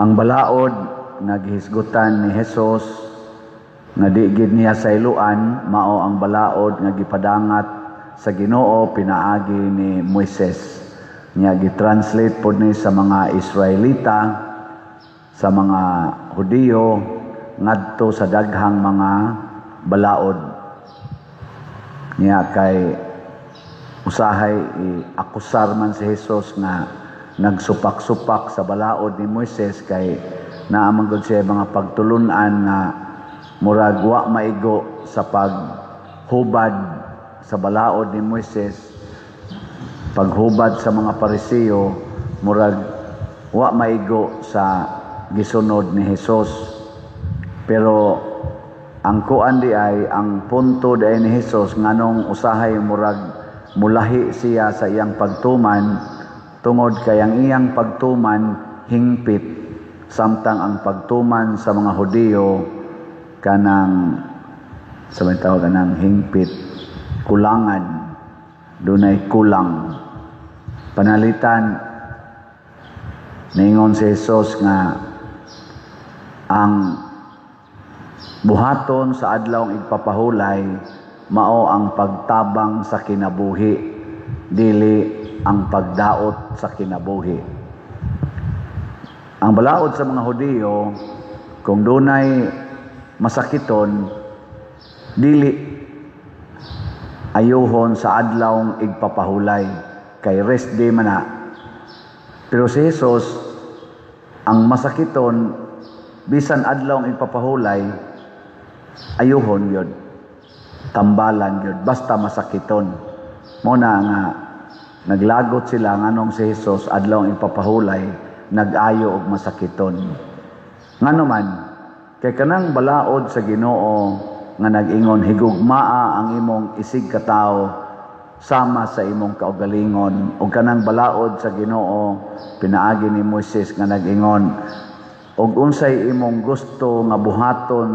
Ang balaod nga gihisgutan ni Jesus nga di gid niya sayloan mao ang balaod nga gipadangat sa Ginoo pinaagi ni Moises. Nya gitranslate pod ni sa mga Israelita, sa mga Hudiyo, ngadto sa daghang mga balaod. Niya kay usahay i-akusar man si Jesus nga nagsupak-supak sa balaod ni Moises kay naa man gud siya mga pagtulunan nga murag wa maigo sa paghubad sa balaod ni Moises, paghubad sa mga Pariseo, murag wa maigo sa gisunod ni Jesus. Pero ang kuan di ay, ang punto di ay ni Jesus nganong usahay murag mulahi siya sa iyang pagtuman, tungod kay ang iyang pagtuman hingpit, samtang ang pagtuman sa mga Hudiyo kanang sa may tawag kanang hingpit, kulangan, dunay kulang. Panalitan, ningon si Jesus nga ang buhaton sa adlawng igpapahulay mao ang pagtabang sa kinabuhi, dili ang pagdaot sa kinabuhi. Ang balaod sa mga Hudiyo, kung dunay masakiton, dili ayuhon sa adlawng igpapahulay kay rest day man na. Pero si Jesus, ang masakiton bisan adlawng igpapahulay, ayuhon yun, tambalan yun, basta masakiton. Mo na nga naglagot sila nganong si Jesus adlawng igpapahulay nag-ayo og masakiton. Ngano man? Kay kanang balaod sa Ginoo nga nag-ingon, "Higugmaa ang imong isig katawo sama sa imong kaugalingon," ug kanang balaod sa Ginoo pinaagi ni Moises nga nag-ingon, "Og unsay imong gusto nga buhaton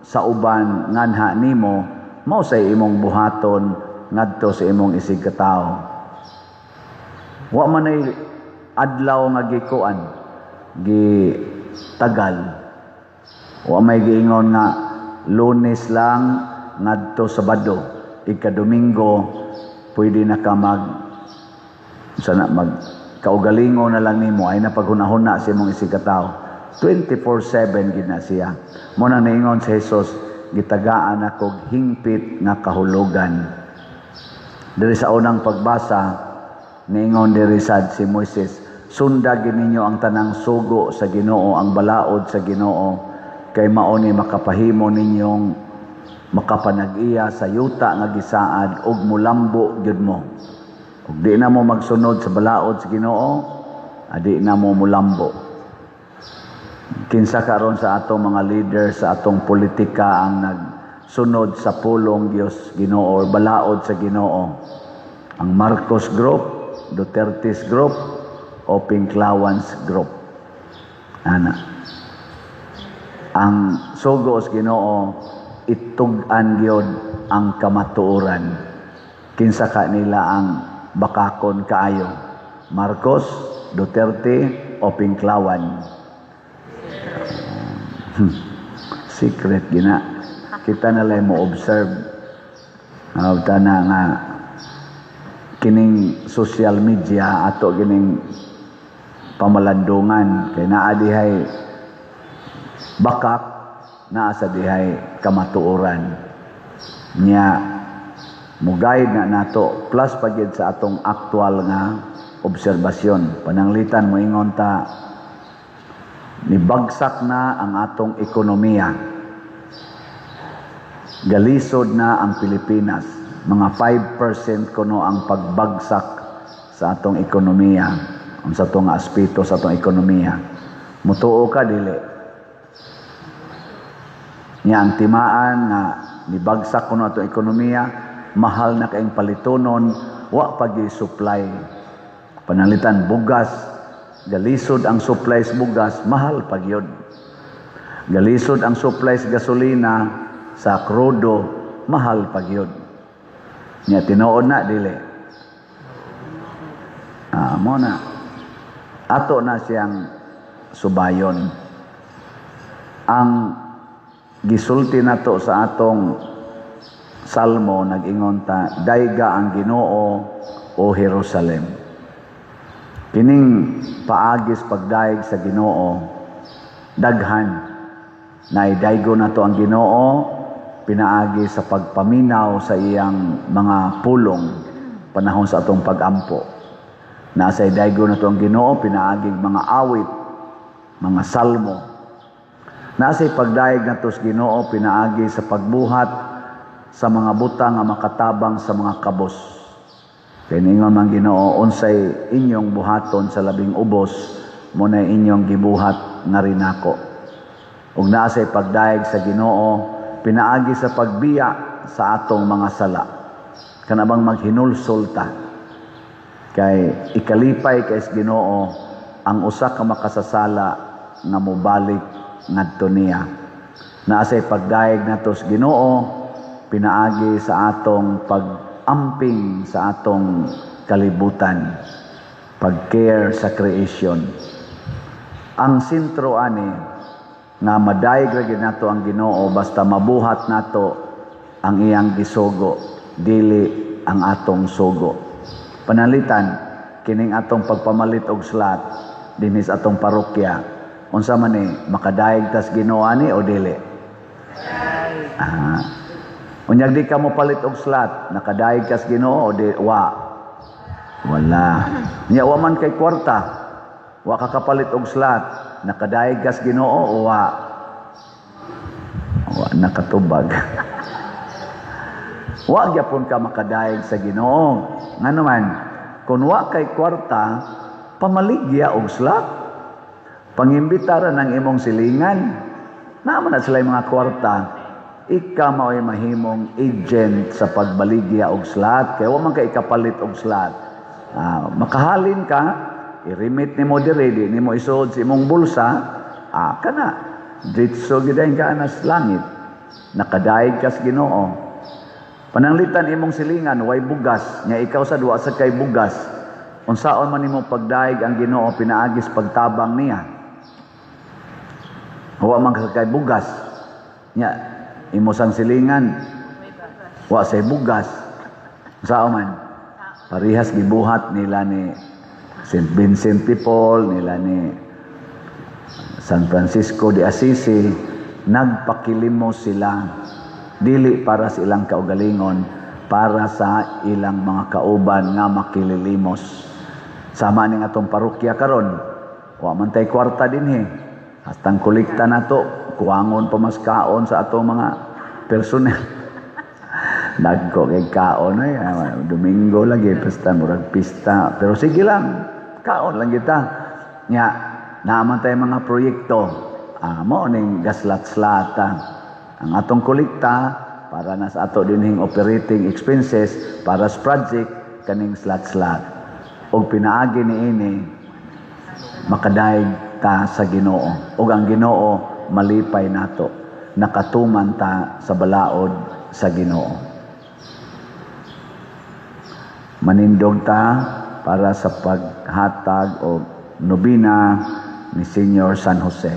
sa uban nganha nimo, mao say imong buhaton ngadto sa imong isig katawo." Wa man ay adlaw nga gikuan, gi tagal. Wa may giingon nga Lunes lang ngadto Sabado, ika-Domingo pwede na ka mag sana mag kaugalingon na lang nimo, ay na paghunahuna sa imong isig katawo. 24/7 gid na siya. Mo nang niingon si Jesus, "Gitagaan ako hingpit nga kahulugan." Diri sa unang pagbasa, niingon diri sad si Moises, "Sunda gid ninyo ang tanang sugo sa Ginoo, ang balaod sa Ginoo, kay mao ni makapahimo ninyong makapanag-iya sa yuta nga gisaad ug mulambo gyud mo. Ug di na mo magsunod sa balaod sa Ginoo, adi na mo mulambo." Kinsa karon sa atong mga leader sa atong politika ang nagsunod sa pulong Dios Ginoo or balaod sa Ginoo? Ang Marcos Group, Duterte's Group o Pinklawans Group? Ana. Ang sugo sa Ginoo, itug-an gyud ang kamatuoran. Kinsa ka nila ang bakakon kaayo? Marcos, Duterte o Pinklawan? Secret gina. Kita na lang mo observe. Na nga kining social media ato kining pamalandungan kay naa dihay bakak, naa sa dihay kamatuoran. Nya mo-guide na nato plus pagid sa atong aktual nga obserbasyon. Pananglitan moingon ta nibagsak na ang atong ekonomiya. Galisod na ang Pilipinas. Mga 5% kuno ang pagbagsak sa atong ekonomiya. Ang sa atong aspeto sa atong ekonomiya. Mutuo ka, dili? Nya ang timaan nga nibagsak kuno atong ekonomiya, mahal na kaayong palitonon, wa pa supply. Pananglitan bugas, galisod ang supply sa bugas, mahal pa gyud. Galisod ang supply sa gasolina, sa krudo, mahal pa gyud. Nya tinuod na, dili? Ah, mo na. Ato na siyang subayon. Ang gisulti nato sa atong salmo, nag-ingon ta, "Dayga ang Ginoo, o Jerusalem." Kining paagis pagdayeg sa Ginoo daghan. Naidaygo nato ang Ginoo pinaagi sa pagpaminaw sa iyang mga pulong panahon sa atong pagampo. Nasa idaygo nato ang Ginoo pinaagi mga awit, mga salmo. Nasa pagdayeg nato sa Ginoo pinaagi sa pagbuhat sa mga butang nga makatabang sa mga kabos. Kay niingon man Ginoo, "Unsay inyong buhaton sa labing ubos, mo na inyong gibuhat nga rinako." Ug naa say pagdayeg sa Ginoo pinaagi sa pagbiya sa atong mga sala. Kana bang maghinulsol ta. Kay ikalipay kay sa Ginoo ang usa ka makasasala nga mobalik ngadto niya. Naa say pagdayeg nato sa Ginoo pinaagi sa atong pag-amping sa atong kalibutan, pag-care sa creation. Ang sentro ani nga madayeg ra gyud nato ang Ginoo basta mabuhat nato ang iyang gisugo, dili ang atong sugo. Pananglitan kining atong pagpamalit og slot dinhi sa atong parokya, unsa man ni, makadayeg tas Ginoo ani o dili? Ah. Unyag di ka mo palit og slot, nakadayeg kas Ginoo o di wa? Wala. Nya wa man kay kwarta, wa ka kapalit og slot, nakadayeg kas Ginoo o wa? Wa nakatubag. Wa gyapon ka makadayeg sa Ginoo. Ngano man, kung wa kay kwarta, pamaligya og slot. Pangimbitara ng imong silingan. Naa man na sila mga kwarta. Ika mao'y mahimong agent sa pagbaligya og slot. Kaya wa man ka ikapalit og slot. Ah, makahalin ka, i-remit nimo diri, di nimo isuod sa imong bulsa, ah, kana. Diretso gyud ka na sa langit. Nakadayeg kas Ginoo. Pananglitan imong silingan way bugas, nya ikaw sa duwa sa kay bugas. Unsaon man nimo pagdayeg ang Ginoo pinaagis pagtabang niya? Wa man ka kay bugas. Nya imo sang silingan wa say bugas. Unsaon man? Parihas gibuhat nila ni St. Vincent de Paul, nila ni San Francisco de Assisi, nagpakilimos sila dili para sa ilang kaugalingon, para sa ilang mga kauban nga makililimos. Sama ning atong parokya karon, wa man tay kwarta dinhi. Hastang kolekta nato, kuwangon pa mas kaon sa atong mga personnel. Dagko kay kaon ay, Domingo lagi pista, murag pista, pero sige lang, kaon lang kita. Nya naa man tay mga proyekto. Ah, mao ning gaslat-slata. Ang atong kolekta para na sa ato dinhing operating expenses para sa project kaning slat-slat. Og pinaagi niini makadayeg ta sa Ginoo. Ug ang Ginoo malipay nato. Nakatuman ta sa balaod sa Ginoo. Manindog ta para sa paghatag og nobina ni Senior San Jose.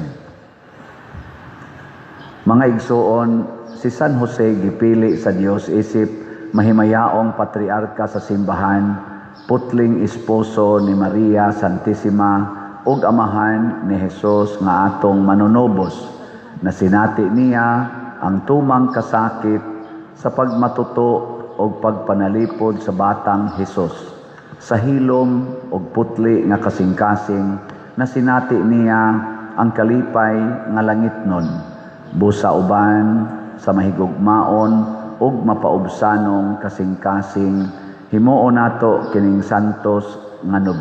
Mga igsuon, si San Jose gipili sa Dios isip mahimayaong patriarka sa simbahan, putling esposo ni Maria Santissima ug amahan ni Jesus nga atong manunubos, na sinati niya ang tumang kasakit sa pagmatuto og pagpanalipod sa batang Hesus. Sa hilom og putli nga kasing-kasing, na sinati niya ang kalipay nga langitnon, busa uban sa mahigugmaon ug mapaubsanong kasing-kasing, himuon nato kining santos nga nobina.